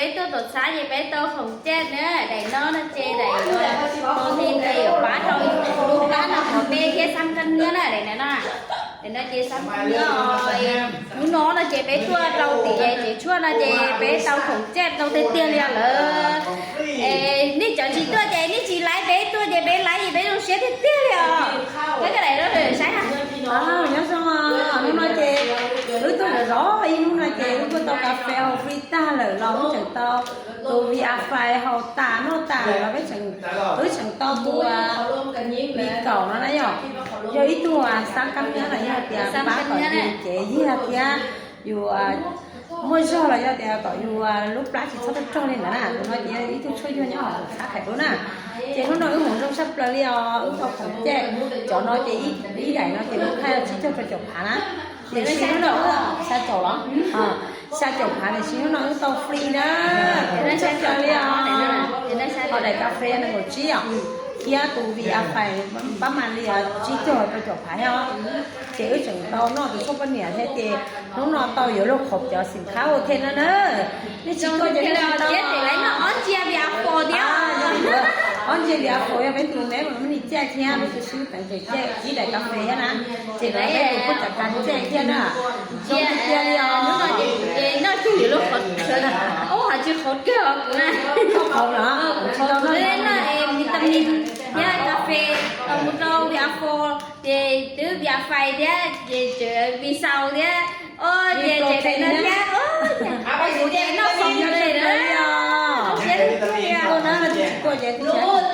Peb tuaj tom txhab ces peb tau khoom caj na, daim no no ces daim no, tau li ntawd yuav pab rau lub plab no qhov me thiab xab kab nyiab na, daim no na. Daim no ces xab kab nyiab os. Hnub no no ces peb tuaj rau tim cev tshuaj no ces peb tau khoom caj tau tiag tiag li lawm. Es nej cov tsis tuaj ces nej tsis laiv, peb tuaj ces peb laiv ces peb zoo siab tiag tiag li os. Koj daim no saib ha. Nyob zoo, hnub no ces wb tuaj zov zov ib hnub no ces wb tuaj tau kas fes haus free tag lawm los wb tseem tau tus Viafi haus tas noj tas lawm los peb tseem, wb tseem tau tus Viv Kaum no na yom, yog ib tug xab kab nyiab los yog tias pab kom yus cev yiag thiab yus muaj zog los yog tias kom yus lub plab tsis txhob rog rog li ntawd na. Tus no ces yog ib tug tshuaj yog nyob hauv txhab Khais Dub na. Ces hnub no wb mus zoo tshaj plaws li os, wb tau khoom caj. Cov no ces ib daim no ces wb thaij tsib caug rau caum phav na. Tiam sis hnub no wb, xya caum los? Xya caum phav, tiam sis hnub no wb tau free na. Tshaj plaws li os. Ho daim kas fes nees nkaum tsib os, thiab tus Viafi pab mas li tsib caug rau caum phav os. Ces wb tseem tau noj tus tshuaj poj niam thiab ces hnub no tau yuav luag qhov cov xim khab ua thiaj no na. Nej tsis tuaj ces nej tsis tau. Ob ntsia Viafi thiab, ob ntsia Viafi yog peb tus neb mas muab ni caj thiab, peb tus swb teev tes caj ib daim kas fes thiab na. Ces lawv peb tus pub cov kas caj thiab na. Zoo tiag tiag li os. Hnub no ces noj tsuj yuav luag qhov, ub, has tsis qhov kiag os kuv na. Qhov los kuv tsis tau noj vitamin thiab kas fes, mus rau Viafi ces twb Viafi thiab ces tseem Vixaus thiab. Os, ces ces daim no thiab, os, ces noj khoom li os. Siab tiag tiag.